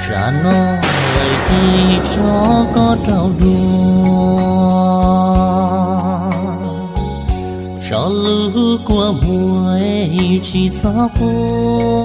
Zam no lawm ces tso koj rau luag, tso lub kua muag tsis txhob quaj.